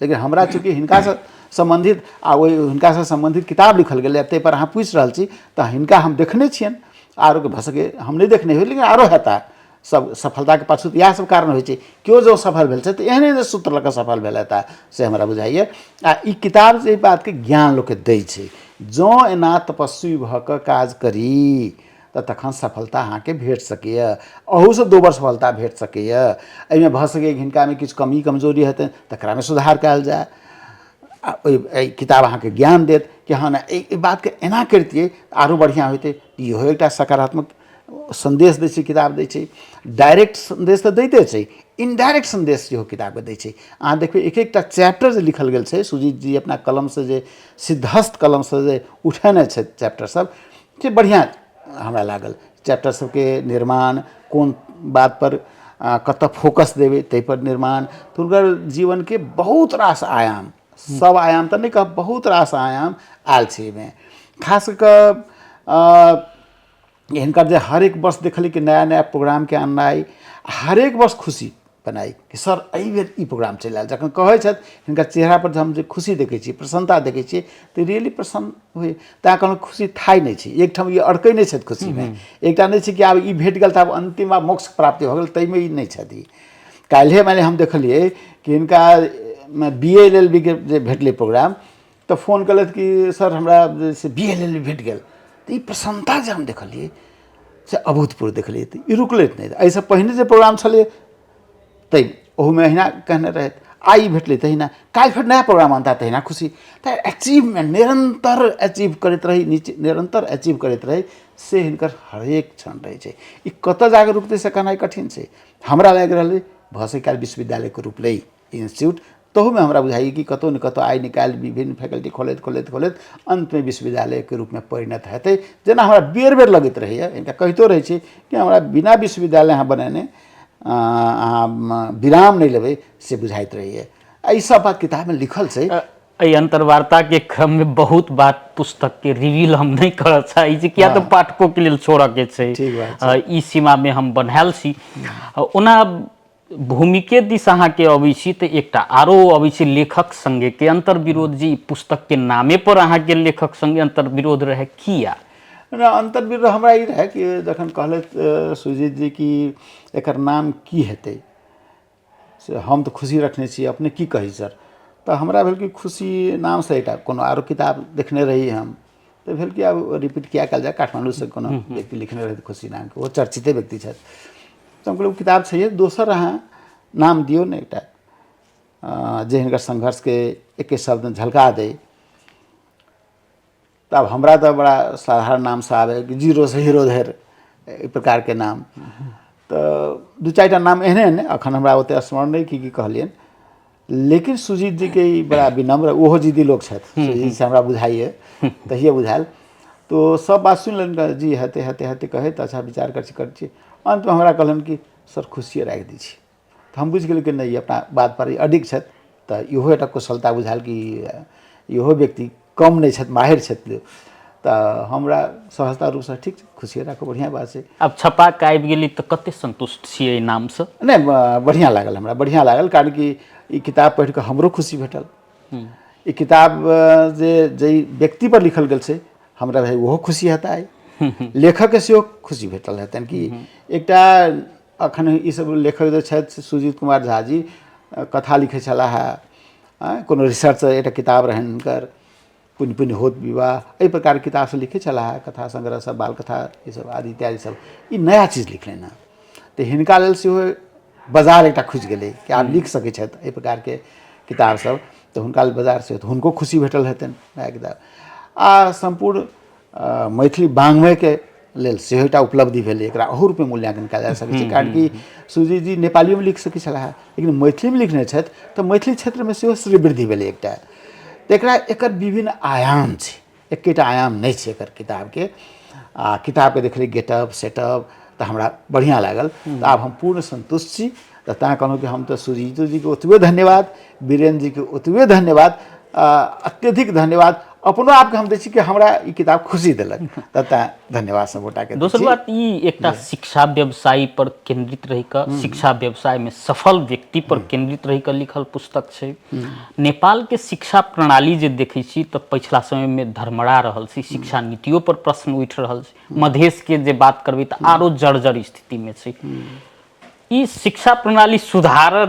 लेकिन हमरा चूँकि हिनकासँ सम्बन्धित आ ओहि हिनकासँ सम्बन्धित किताब लिखल गेलै, ताहिपर अहाँ पूछि रहल छी तऽ हिनका हम देखने छियनि। आरोके भऽ सकै हम नहि देखने होइ, लेकिन आरो हेता। सब सफलताके पाछू तऽ इएह सब कारण होइ छै। केओ जँ सफल भेल छै तऽ एहने एहने सूत्र लऽ कऽ सफल भेल हेता, से हमरा बुझाइए। आ ई किताब जे बातके ज्ञान लोकके दै छै, जँ एना तपस्वी भऽ कऽ काज करी तऽ तखन सफलता अहाँके भेट सकैए, अहूसँ दोबर सफलता भेट सकैए। एहिमे भऽ सकैए कि हिनकामे किछु कमी कमजोरी हेतनि, तकरामे सुधार कयल जाय। आ ओहि एहि किताब अहाँके ज्ञान देत कि हँ नहि, एहि बातके एना करितियै तऽ आरो बढ़िआँ होइतै। इहो एकटा सकारात्मक सन्देश दै छै किताब दै छै। डायरेक्ट सन्देश तऽ दैते छै, इनडायरेक्ट सन्देश सेहो किताबके दै छै। अहाँ देखबै एक एकटा चैप्टर जे लिखल गेल छै, सुजीत जी अपना कलमसँ जे सिद्धहस्त कलमसँ जे उठेने छथि चैप्टर सब, से बढ़िआँ हमरा लागल। चैप्टर सबके निर्माण कोन बातपर कतऽ फोकस देबै ताहिपर निर्माण, तऽ हुनकर जीवनके बहुत रास आयाम, सब आयाम तऽ नहि कहब, बहुत रास आयाम आयल छै एहिमे। खास कऽ कऽ हिनकर जे हरेक वर्ष देखलियै कि नया नया प्रोग्रामके अननाइ, हरेक वर्ष खुशी बनाइ कि सर एहिबेर ई प्रोग्राम चलि आयल। जखन कहै छथि हिनकर चेहरापर जे हम जे खुशी देखै छियै, प्रसन्नता देखै छियै, तऽ रियली प्रसन्न होइ। तैँ कहलहुँ खुशी थाहि नहि छै, एकठाम ई अड़कै नहि छथि खुशीमे। एकटा नहि छै कि आब ई भेट गेल तऽ आब अन्तिम आब मोक्ष प्राप्ति भऽ गेल, ताहिमे ई नहि छथि। काल्हिए मानि हम देखलियै कि हिनका बी एल एल बी के जे भेटलै प्रोग्राम, तऽ फोन केलथि कि सर हमरा जे से बी एल एल भेट गेल। तऽ ई प्रसन्नता जे हम देखलियै से अभूतपूर्व देखलियै। तऽ ई रुकलथि नहि। एहिसँ पहिने जे प्रोग्राम छलै ताहि ओहूमे अहिना कहने रहथि, आइ भेटलै तहिना, काल्हि फेर नया प्रोग्राम अनता तहिना खुशी। तऽ अचीवमेंट निरन्तर अचीव करैत रही, नीचे निरन्तर अचीव करैत रही, से हिनकर हरेक क्षण रहै छै। ई कतऽ जाकऽ रुकतै से कहनाइ कठिन छै। हमरा लागि रहल अइ भऽ सकै काल्हि विश्वविद्यालयके रूप लै इंस्टीट्यूट, तहूमे हमरा बुझाइए कि कतहु ने कतहु आइ निकालि विभिन्न फैकल्टी खोलैत खोलैत खोलैत अन्तमे विश्वविद्यालयके रूपमे परिणत हेतै, जेना हमरा बेर बेर लगैत रहैए। हिनका कहितो रहै छी कि हमरा बिना विश्वविद्यालय अहाँ बनेने अहाँ विराम नहि लेबै, से बुझाइत रहैए। आ ई सब बात किताबमे लिखल छै। एहि अंतर्वार्ताके क्रममे बहुत बात पुस्तकके रिवील हम नहि करऽ चाहै छी, किया तऽ पाठकोके लेल छोड़ऽके छै। ठीक बात छै। ई सीमामे हम बन्हायल छी। ओना भूमिके दिस अहाँके अबै छी तऽ एकटा आरो अबै छै लेखक सङ्गेके अन्तर्विरोध, जे ई पुस्तकके नामे पर अहाँके लेखक सङ्गे अन्तर्विरोध रहै, किया? नहि, अन्तर्विरोध हमरा ई रहै कि जखन कहलथि सुजीत जी कि एकर नाम की हेतै, से हम तऽ खुशी रखने छी, अपने की कहै सर? तऽ हमरा भेल कि खुशी नामसँ एकटा कोनो आरो किताब देखने रही हम, तऽ भेल कि आब रिपीट किया कयल जाय। काठमाण्डूसँ कोनो व्यक्ति लिखने रहथि खुशी नामके, ओ चर्चिते व्यक्ति छथि। तऽ हम कहलियै ओ किताब छैहे, दोसर अहाँ नाम दियौ ने एकटा जे हिनकर संघर्षके एके शब्दमे झलका दै। तऽ आब हमरा तऽ बड़ा साधारण नामसँ आबै कि जीरोसँ हीरो धरि, एहि प्रकारके नाम। तऽ दू चारिटा नाम एहने एहने एखन हमरा ओतेक स्मरण नहि की की कहलियनि। लेकिन सुजीत जीके ई बड़ा विनम्र, ओहो जिद्दी लोक छथि, सुजीत से हमरा बुझाइए तहिए बुझायल। तो सब बात सुनि लेलनि, जी हेतै हेतै हेतै कहैत, अच्छा विचार करै छी करै छी। अन्तमे हमरा कहलनि कि सर खुशिए राखि दै छी। तऽ हम बुझि गेलियै कि नहि, ई अपना बातपर ई अडिग छथि। तऽ इहो एकटा कुशलता बुझायल कि इहो व्यक्ति कम नहि छथि, माहिर छथि। तऽ हमरा सहजता रूपसँ ठीक छै, खुशिए राखू, बढ़िआँ बात छै। आब छपा कऽ आबि गेली तऽ कते संतुष्ट छियै एहि नामसँ? नहि, बढ़िआँ लागल हमरा, बढ़िआँ लागल, कारण कि ई किताब पढ़ि कऽ हमरो खुशी भेटल। ई किताब जे जाहि व्यक्तिपर लिखल गेल छै, हमरा भाई ओहो खुशी हेता, आइ लेखकके सेहो खुशी भेटल हेतनि कि एकटा अखन ई सब लेखक जे छथि सुजीत कुमार झा जी कथा लिखै छलाह हेँ, कोनो रिसर्च एकटा किताब रहनि हुनकर, पुण्य पुण्य होत विवाह, एहि प्रकारके किताब सब लिखै छलाह हेँ, कथा संग्रह सब, बाल कथा ई सब आदि इत्यादि सब। ई नया चीज लिखलनि हेँ, तऽ हिनका लेल सेहो बाजार एकटा खुजि गेलै कि आब लिख सकै छथि एहि प्रकारके किताब सब। तऽ हुनका लेल बाजार सेहो, तऽ हुनको खुशी भेटल हेतनि नया किताब। आ सम्पूर्ण मैथिली वाङ्मयके लेल सेहो एकटा उपलब्धि भेलै, एकरा अहू रूपमे मूल्याङ्कन कयल जा सकै छै, कारण कि सुजीत जी नेपालियोमे लिख सकै छलाह, लेकिन मैथिलीमे लिखने छथि तऽ मैथिली क्षेत्रमे सेहो श्रीवृद्धि भेलै एकटा। तऽ एकरा एकर विभिन्न आयाम छै, एकेटा आयाम नहि छै एकर किताबके। आ किताबके देखलियै गेटअप सेटअप तऽ हमरा बढ़िआँ लागल। तऽ आब हम पूर्ण सन्तुष्ट छी। तऽ तैँ कहलहुँ कि हम तऽ सुजीतो जीके ओतबे धन्यवाद, वीरेन्द्र जीके ओतबे धन्यवाद, अत्यधिक धन्यवाद अपनो आपके हम दै छी कि हमरा ई किताब खुशी देलक। तऽ तैँ धन्यवाद सब गोटाके। दोसर बात, ई एकटा शिक्षा व्यवसाय पर केंद्रित रहि कऽ, शिक्षा व्यवसाय में सफल व्यक्ति पर केंद्रित रहि कऽ लिखल पुस्तक छै। नेपाल के शिक्षा प्रणाली जे देखै छी तऽ पछिला समय में धर्मरा रहल छै, शिक्षा नीतियों पर प्रश्न उठि रहल छै। मधेश के जे बात करबै तऽ आरो जर्जर स्थिति में छै। ई शिक्षा प्रणाली सुधार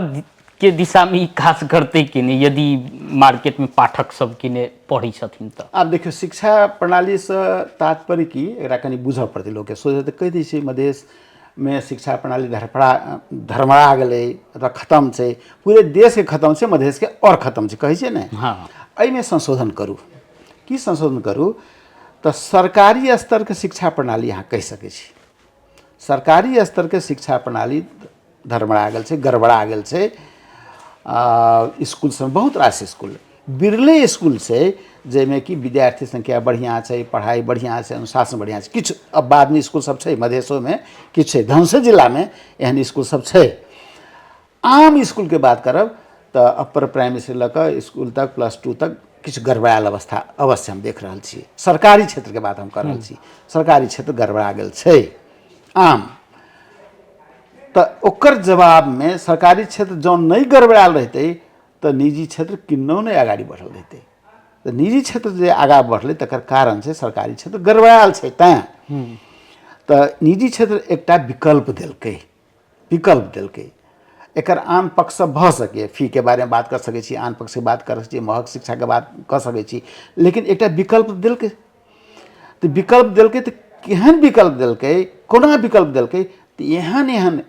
के दिशा में ई काज करतै कि नहि, यदि मार्केट में पाठक सब कि ने पढ़ै छथिन तऽ? आब देखियौ, शिक्षा प्रणालीसँ तात्पर्य की, एकरा कनि बुझऽ पड़तै लोकके। सोझे तऽ कहि दै छै मधेशमे शिक्षा प्रणाली धड़फड़ा धड़मड़ा गेलै अथवा खतम छै, पूरे देशके खतम छै, मधेशके आओर खतम छै, कहै छै ने। एहिमे संशोधन करू। की संशोधन करू? तऽ सरकारी स्तरके शिक्षा प्रणाली अहाँ कहि सकै छी। सरकारी स्तरके शिक्षा प्रणाली धड़मड़ा गेल छै, गड़बड़ा गेल छै। इसकुल सब बहुत रास इसकुल, बिरले इसकुल छै जाहिमे कि विद्यार्थी संख्या बढ़िआँ छै, पढ़ाइ बढ़िआँ छै, अनुशासन बढ़िआँ छै। किछु अब बादमे इसकुल सब छै, मधेशोमे किछु छै, धनुषे जिलामे एहन इसकुल सब छै। आम इसकुलके बात करब तऽ अपर प्राइमरीसँ लऽ कऽ इसकुल तक, प्लस टू तक किछु गड़बड़ायल अवस्था अवश्य हम देख रहल छी। सरकारी क्षेत्रके बात हम कऽ रहल छी, सरकारी क्षेत्र गड़बड़ा गेल छै आम। तऽ ओकर जवाबमे सरकारी क्षेत्र जँ नहि गड़बड़ायल रहितै तऽ निजी क्षेत्र किन्नहुँ नहि अगाडि बढ़ल रहितै। तऽ निजी क्षेत्र जे आगाँ बढ़लै तकर कारण छै सरकारी क्षेत्र गड़बड़ायल छै, तैँ तऽ निजी क्षेत्र एकटा विकल्प देलकै, विकल्प देलकै। एकर आन पक्ष सब भऽ सकैए, फीके बारेमे बात कऽ सकै छी, आन पक्षके बात कऽ सकै छी, महग शिक्षाके बात कऽ सकै छी, लेकिन एकटा विकल्प देलकै। तऽ विकल्प देलकै तऽ केहन विकल्प देलकै, कोना विकल्प देलकै? तऽ एहन एहन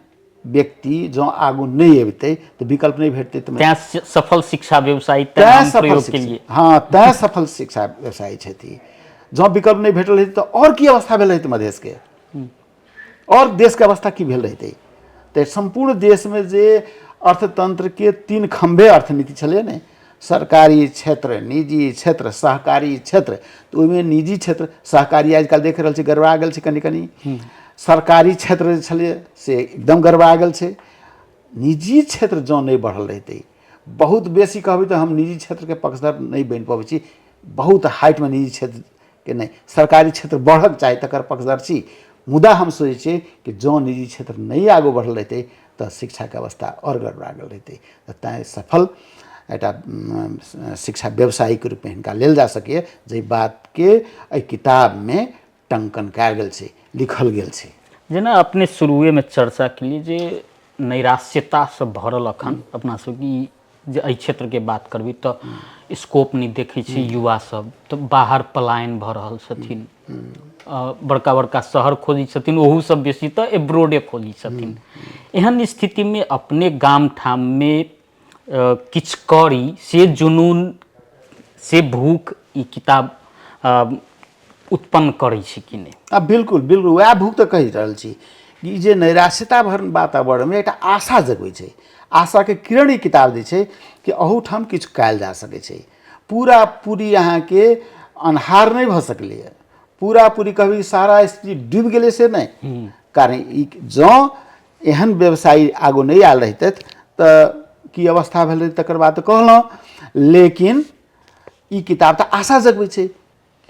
व्यक्ति जँ आगू नहि अबितै तऽ विकल्प नहि भेटतै। तऽ तैं सफल शिक्षा व्यवसायी तैं सफल के लिए, हँ, तैं सफल शिक्षा व्यवसायी छथि। जँ विकल्प नहि भेटल रहितै तऽ आओर की अवस्था भेल रहितै मधेशके, आओर देशके अवस्था की भेल रहितै? तऽ सम्पूर्ण देशमे जे अर्थतंत्रके तीन खम्भे अर्थनीति छलै ने, सरकारी क्षेत्र, निजी क्षेत्र, सहकारी क्षेत्र, तऽ ओहिमे निजी क्षेत्र सहकारी आजकल देख रहल छी गड़बड़ा गेल छै कनि कनि, सरकारी क्षेत्र जे छलै से एकदम गड़बड़ा गेल छै। निजी क्षेत्र जँ नहि बढ़ल रहितै बहुत बेसी, कहबै तऽ हम निजी क्षेत्रके पक्षधर नहि बनि पबै छी, बहुत हाइटमे निजी क्षेत्रके नहि, सरकारी क्षेत्र बढ़क चाही तकर पक्षधर छी, मुदा हम सोचै छियै कि जँ निजी क्षेत्र नहि आगू बढ़ल रहितै तऽ शिक्षाके अवस्था आओर गड़बड़ा गेल रहितै। तऽ तैँ सफल एकटा शिक्षा व्यवसायीके रूपमे हिनका लेल जा सकैए, जाहि बातके एहि किताबमे टंकन कयल गेल छै, लिखल गेल छै। जेना अपने शुरुएमे चर्चा केलियै जे नैराश्यतासँ भरल अखन अपना सबके ई जे एहि क्षेत्रके बात करबै तऽ स्कोप नहि देखै छै युवा सब, तऽ बाहर पलायन भऽ रहल छथिन, बड़का बड़का शहर खोजै छथिन, ओहू सब बेसी तऽ एब्रोडे खोजै छथिन। एहन स्थितिमे अपने गाम ठाममे किछु करी से जुनून से भूख ई किताब उत्पन्न करै छै कि नहि? आ बिल्कुल बिल्कुल, वएह भूख तऽ कहि रहल छी कि ई जे नैराश्यता भरल वातावरणमे एकटा आशा जगबै छै, आशाके किरण ई किताब दै छै कि अहूठाम किछु कयल जा सकै छै। पूरा पूरी अहाँके अन्हार नहि भऽ सकलैए, पूरा पूरी कहबै सारा स्थिति डूबि गेलै से नहि, कारण ई जँ एहन व्यवसायी आगू नहि आयल रहितथि तऽ की अवस्था भेल रहै तकर बात कहलहुँ। लेकिन ई किताब तऽ आशा जगबै छै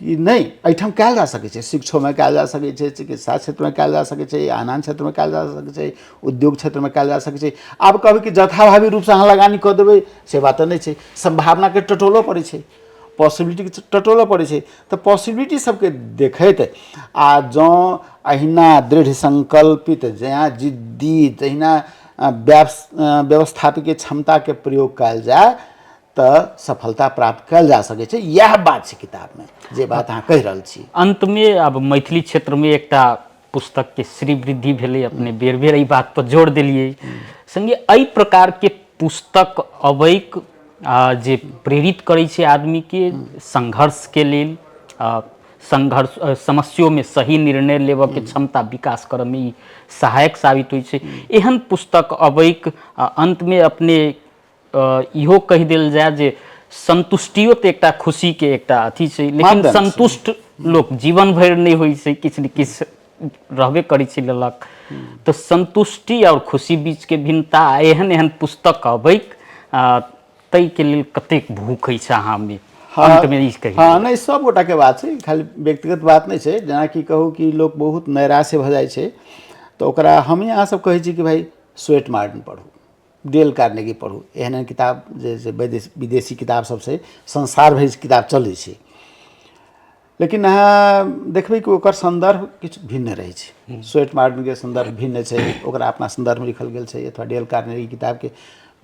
कि नहि, एहिठाम कयल जा सकै छै, शिक्षोमे कयल जा सकै छै, चिकित्सा क्षेत्रमे कयल जा सकै छै, आन आन क्षेत्रमे कयल जा सकै छै, उद्योग क्षेत्रमे कयल जा सकै छै। आब कहबै कि जथाभावी रूपसँ अहाँ लगानी कऽ देबै से बात तऽ नहि छै, सम्भावनाके टटोलऽ पड़ै छै, पॉसिबिलिटीके टटोलऽ पड़ै छै। तऽ पॉसिबिलिटी सबके देखैत आ जँ अहिना दृढ़ संकल्पित, जहिना जिद्दी, तहिना व्यवस्थापिके क्षमताके प्रयोग कयल जाय तऽ सफलता प्राप्त कयल जा सकै छै। इएह बात छै किताबमे, जे बात अहाँ कहि रहल छी। अन्तमे आब मैथिली क्षेत्रमे एकटा पुस्तकके श्रीवृद्धि भेलै, अपने बेर बेर एहि बात पर जोर देलियै, सङ्गे एहि प्रकारके पुस्तक अबैक जे प्रेरित करै छै आदमीके संघर्षके लेल, संघर्ष समस्योमे सही निर्णय लेबऽके क्षमता विकास करऽमे ई सहायक साबित होइ छै। एहन पुस्तक अबैक अन्तमे अपने इहो कहि देल जाय जे संतुष्टियो तऽ एकटा खुशीके एकटा अथी छै, लेकिन संतुष्ट लोक जीवन भरि नहि होइ छै, किछु ने किछु रहबे करै छै लेलक। तऽ संतुष्टि आओर खुशी बीचके भिन्नता, एहन एहन पुस्तक अबैक ताहिके लेल कतेक भूख अछि अहाँमे, अन्तमे ई कहि। हँ, नहि, सब गोटाके बात छै, खाली व्यक्तिगत बात नहि छै। जेनाकि कहू कि लोक बहुत नैराश्य भऽ जाइ छै तऽ ओकरा हमही अहाँ सब कहै छी कि भाइ स्वेट मार्टिन पढ़ू, डेल कार्नेगी पढ़ू, एहन एहन किताब जे से विदेशी किताब सब छै, संसार भरि किताब चलै छै, लेकिन अहाँ देखबै कि ओकर सन्दर्भ किछु भिन्न रहै छै। स्वेट मार्टिनके सन्दर्भ भिन्न छै, ओकरा अपना सन्दर्भमे लिखल गेल छै, अथवा डेल कार्नेगी किताबके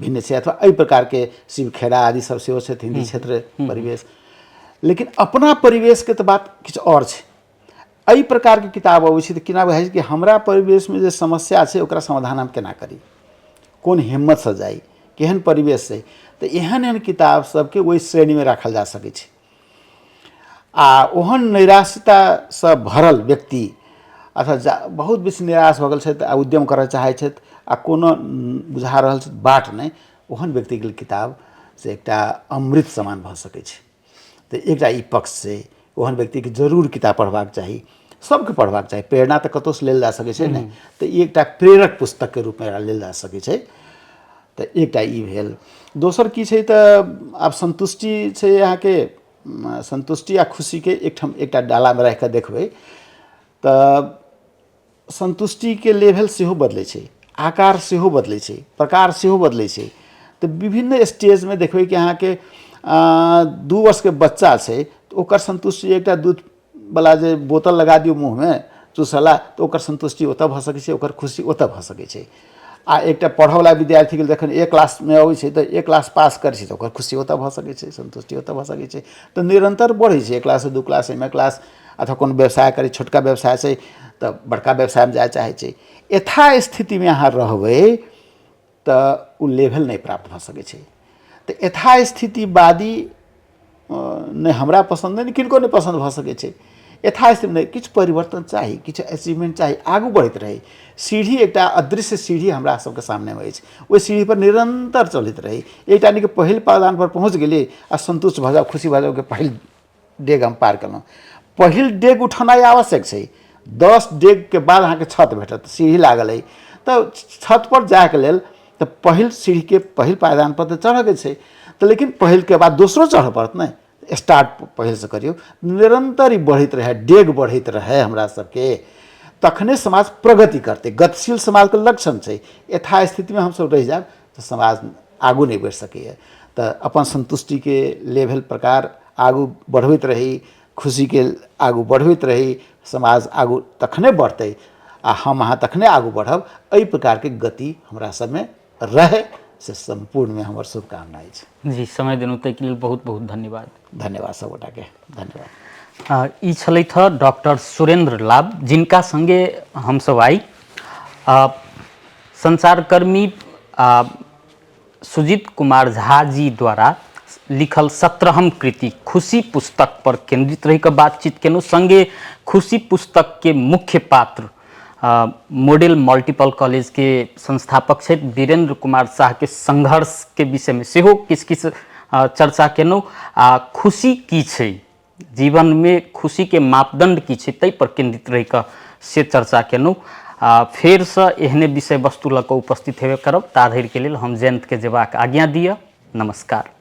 भिन्न छै, अथवा एहि प्रकारके शिव खेड़ा आदि सब सेहो छथि हिन्दी क्षेत्र परिवेश, लेकिन अपना परिवेशके तऽ बात किछु आओर छै। एहि प्रकारके किताब अबै छै तऽ केना बुझाइ छै कि हमरा परिवेशमे जे समस्या छै ओकरा समाधान हम केना करी, कोन हिम्मतसँ जाइ, केहन परिवेश छै, तऽ एहन एहन किताब सबके ओहि श्रेणीमे राखल जा सकै छै। आ ओहन नैराश्यतासँ भरल व्यक्ति अथवा जा बहुत बेसी निराश भऽ गेल छथि आ उद्यम करऽ चाहै छथि आ कोनो बुझा रहल छथि बाट नहि, ओहन व्यक्तिके लेल किताब से एकटा अमृत समान भऽ सकै छै। तऽ एकटा ई पक्ष छै, ओहन व्यक्तिके जरूर किताब पढ़बाक चाही, सबके पढ़बाक चाही। प्रेरणा तऽ कतहुसँ लेल जा सकै छै ने, तऽ ई एकटा प्रेरक पुस्तकके रूपमे एकरा लेल जा सकै छै। तऽ एकटा ई भेल। दोसर की छै तऽ आब सन्तुष्टि छै अहाँके, सन्तुष्टि आ खुशीके एकठाम एकटा डालामे राखिकऽ देखबै तऽ सन्तुष्टिके लेवल सेहो बदलै छै, आकार सेहो बदलै छै, प्रकार सेहो बदलै छै। तऽ विभिन्न स्टेजमे देखबै कि अहाँके 2 वर्षके बच्चा छै तऽ ओकर सन्तुष्टि एकटा दूधवला जे बोतल लगा दियौ मुँहमे चूसला तऽ ओकर सन्तुष्टि ओतऽ भऽ सकै छै, ओकर खुशी ओतऽ भऽ सकै छै। आ एकटा पढ़ऽवला विद्यार्थीके जखन एक क्लासमे अबै छै तऽ एक क्लास पास करै छै तऽ ओकर खुशी ओतऽ भऽ सकै छै, सन्तुष्टि ओतऽ भऽ सकै छै। तऽ निरन्तर बढ़ै छै, एक क्लाससँ दू क्लास, एम ए क्लास, अथवा कोनो व्यवसाय करै, छोटका व्यवसाय छै तऽ बड़का व्यवसायमे जाय चाहै छै। यथास्थितिमे अहाँ रहबै तऽ ओ लेवल नहि प्राप्त भऽ सकै छै। तऽ यथास्थितिवादी नहि हमरा पसन्द नहि, किनको नहि पसन्द भऽ सकै छै। यथास्थिति नहि, किछु परिवर्तन चाही, किछु अचीवमेंट चाही, आगू बढ़ैत रही। सीढ़ी एकटा अदृश्य सीढ़ी हमरा सबके सामनेमे अछि, ओहि सीढ़ीपर निरन्तर चलैत रही। एकटा नीक पहिल पायदानपर पहुँच गेलियै आ सन्तुष्ट भऽ जाउ, खुशी भऽ जाउ कि पहिल डेग हम पार केलहुँ। पहिल डेग उठेनाइ आवश्यक छै। 10 डेगके बाद अहाँके छत भेटत, सीढ़ी लागल अइ तऽ छतपर जायके लेल तऽ पहिल सीढ़ीके पहिल पायदानपर तऽ चढ़ऽके छै, तऽ लेकिन पहिलके बाद दोसरो चढ़ऽ पड़त ने। स्टार्ट पहिलसँ करियौ, निरन्तर ई बढ़ैत रहै, डेग बढ़ैत रहै हमरा सबके, तखने समाज प्रगति करतै। गतिशील समाजके लक्षण छै। यथास्थितिमे हमसब रहि जायब तऽ समाज आगू नहि बढ़ि सकैए। तऽ अपन सन्तुष्टिके लेवल प्रकार आगू बढ़बैत रही, खुशीके आगू बढ़बैत रही, समाज आगू तखने बढ़तै आ हम अहाँ तखने आगू बढ़ब। एहि प्रकारके गति हमरा सबमे रहै से सम्पूर्णमे हमर शुभकामना अछि। जी, समय देलहुँ ताहिके लेल बहुत बहुत धन्यवाद। धन्यवाद सब गोटाके, धन्यवाद। ई छलथि हँ डॉक्टर सुरेंद्र लाभ, जिनका संगे हमसब आइ संचारकर्मी सुजीत कुमार झा जी द्वारा लिखल 17हम कृति खुशी पुस्तक पर केंद्रित रहि कऽ बातचीत केलहुँ। संगे खुशी पुस्तक के मुख्य पात्र मॉडल मल्टीपल कॉलेज के संस्थापक छथि वीरेंद्र कुमार साह के संघर्ष के विषय में सेहो किछु किछु चर्चा केलहुँ। आ खुशी की छै, जीवन में खुशी के मापदंड की छै, ताहि पर केंद्रित रहि कऽ से चर्चा केलहुँ। आ फेरसँ एहने विषय वस्तु लऽ कऽ उपस्थित हेबे करब। ता धरिके लेल हम जयन्तके जेबाक आज्ञा दिअ। नमस्कार।